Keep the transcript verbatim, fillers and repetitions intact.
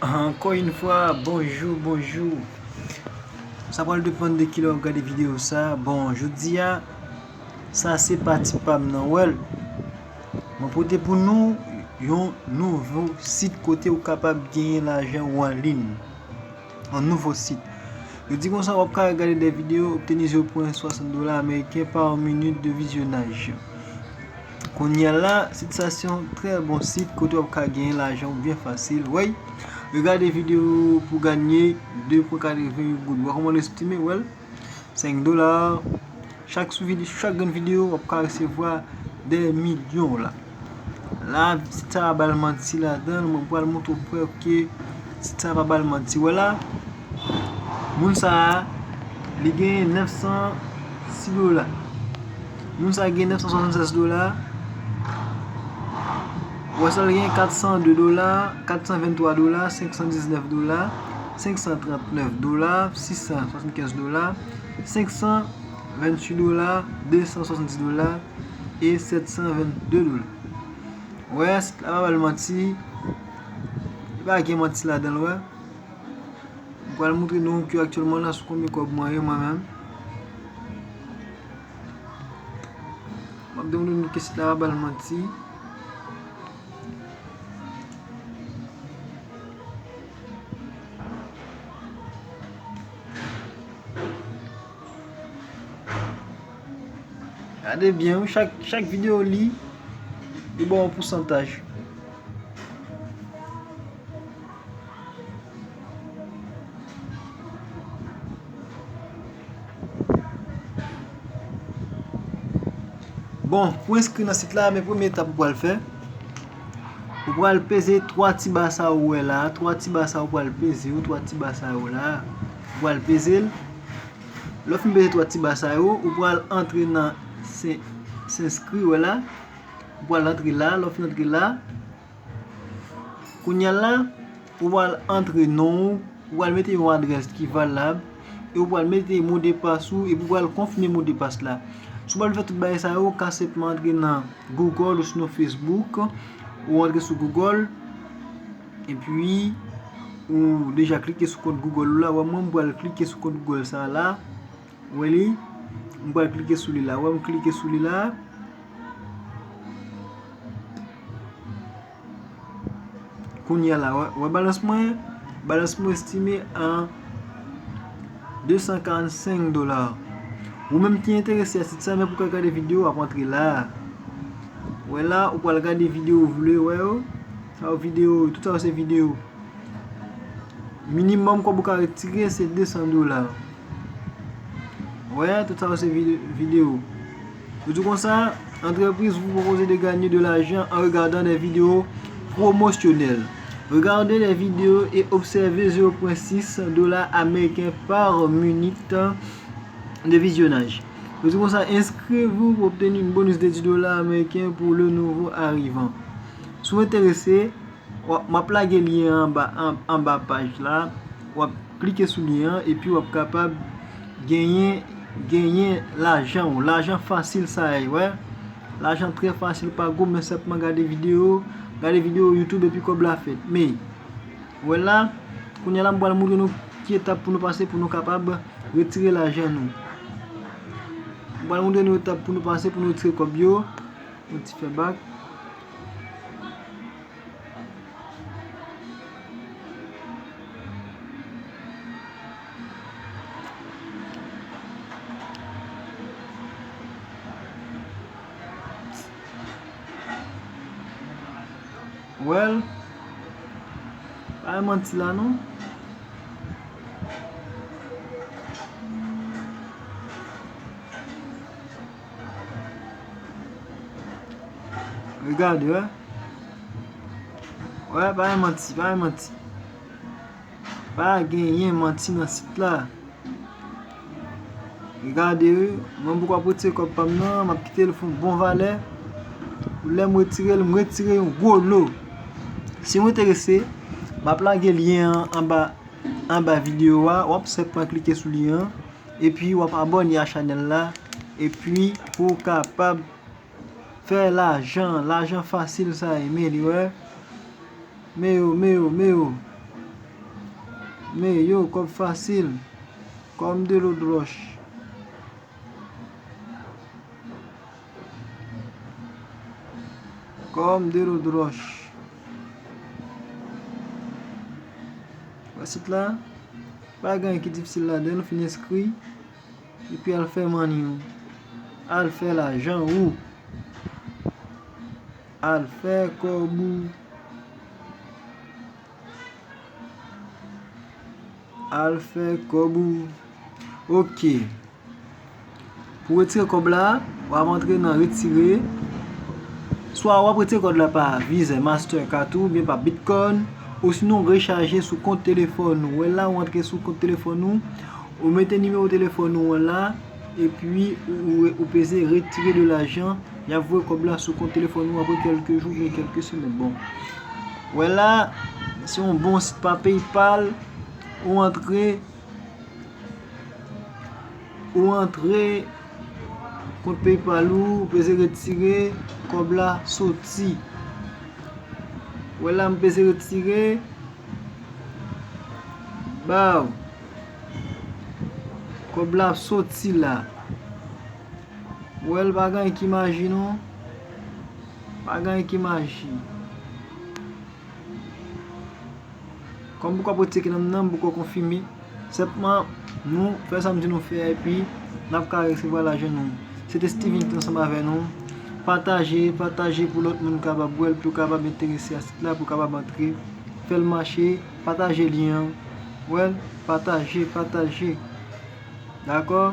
Ankò yon fwa, bonjou, bonjou. Sa pral depann de kilè w ap gade videyo sa. Bon, jodi a, sa se pati pa m nan, wè l. Mwen pote pou nou yon nouvo sit kote w kapab genyen lajan ou an liy. Yon nouvo sit. Yo di konsa, w ap ka gade de videyo, obteni zewo pwen swasant dola ameriken pa minit de vizyonaj. Kounye a la, sit sa se yon trè bon sit kote w ap ka genyen lajan ou byen fasil. Wè, regade videyo pou ganye de pwen katreven goud. Wè kòman l estime, wè l, senk dola. Chak sou vide-, chak grenn videyo, w ap ka resevwa de milyon la. La, sit sa a ba l manti ladan l, mwen pral montre w prèv ke sit sa a pa ba l manti. Wè la, moun sa a, li gen nèf san sis dola. Moun sa a gen nèf san swasannsèz dola. Wè sa, li gen kat san de dola, kat san venntwa dola, senk san diznèf dola, senk san trannèf dola, sis san swasannkenz dola, senk san venntuit dola, de san swasanndis dola e sèt san vennde dola. Wè, sit la pa ba l manti. Li pa gen manti ladan l, wè. M pral montre nou ke aktyèlman la sou konbyen kòb mwen ye, mwen menm. M ap demontre nou ke sit la pa ba l manti. Gade byen, wi, chak, chak videyo li, li ba w yon pousantaj. Bon, pou enskri nan sit la, men premye etap ou pral fè, ou pral peze twa ti ba sa ou wè la, twa ti ba sa ou pral peze yo, twa ti ba sa yo la, ou pral peze l. Lè w fin peze twa ti ba sa yo, ou pral antre nan se-, s'inscrire la. Ou pral antre la, lè w fin antre la, kounye a la, ou pral antre non w, ou pral mete yon adrès ki valab, e ou pral mete modpas ou, epi ou pral konfime modpas la. Si w pa vle fè tout bagay sa yo, ou ka senpman antre nan Google ou sinon Facebook, ou antre sou Google, epi ou deja klike sou kont Google ou la. Wè mwen, m pral klike sou kont Google sa la. Wè li, m pral klike sou li la. Wè m klike sou li la. Kounye a la, wè, wè balans mwen, balans mwen estime an de san karannsenk dola. Ou menm ki enterese a sit sa, men pou w ka gade videyo, w ap antre la. Wè la, ou pral gade videyo ou vle wè yo. Sa yo videyo, tout sa yo se videyo. Minimòm kòb ou ka retire se de san dola. Wè, tout sa yo se vide-, videyo. Yo di konsa, entreprise vous propose de gagner de l'argent en regardant des vidéos promotionnelles. Regardez les vidéos et observez zéro point six dollars américains par minute de visionnage. Yo di konsa, inscrivez-vous pour obtenir une bonus de dix dollars américains pour le nouveau arrivant. Si w enterese, w ap, m ap lage lyen an anba, an, anba paj la. W ap klike sou lyen an, epi w ap kapab genyen, genyen lajan w. Lajan fasil sa ye, wè. Lajan trè fasil, pa gwo, men senpman gade videyo, gade videyo YouTube epi kòb la fèt. Men, wè la, kounye a la, m pral montre nou ki etap pou nou pase pou nou kapab retire lajan nou. M pral montre nou etap pou nou pase pou nou retire kòb yo. Yon ti fè bak. Well, pa manti la non. Regade, wè. Wè, pa gen manti, pa gen manti. Pa genyen manti nan sit la. Regade, wi. Mwen poko ap retire kòb pa m nan, m ap kite l fè yon bon valè. Pou lè m retire l, m retire yon gwo lo. Si w enterese, m ap lage lyen an anba, anba videyo a. W ap senpman klike sou lyen an. Epi w ap abòne a chanèl la. Epi pou w kapab fè lajan, lajan fasil sa ye, men li wè. Men yo, men yo, men yo. Meyo, kòb fasil. Comme de l'eau de roche. Comme de l'eau de roche. Wè sit la, pa gen anyen ki difisil ladan, nou fin enskri, epi al fè manni w, al fè lajan ou, al fè kòb ou. Al fè kòb ou. Ok. Pou retire kòb la, w ap antre nan retire. Swa w ap retire kòb la pa Visa, Mastercard oubyen pa Bitcoin, osinon rechaje sou kont telefòn ou. Wè la, w antre sou kont telefòn ou, ou mete nimewo telefòn ou an la, epi ou, ou, ou peze retire de lajan, y ap voye kòb la sou kont telefòn ou apre kèlke jou oubyen kèlke semèn. Bon. Wè la, se yon bon sit pa PayPal, ou antre, ou antre kont PayPal ou, ou peze retire, kòb la soti. Wè la, m peze retire, baw, kòb la ap soti la. Wè l, pa gen anyen ki maji non. Pa gen anyen ki maji. Kòm poko ap retire nan nan, poko konfime. Senpman, nou fè sa m di nou fè a, epi n ap ka resevwa lajan nou. Se te Steven ki te ansanm avè nou. Pataje, pataje pou lòt moun kapab wè l, pou yo kapab enterese a sit la, pou yo kapab antre. Fè l mache, pataje lyen an. Wè l, pataje, pataje. Dakò?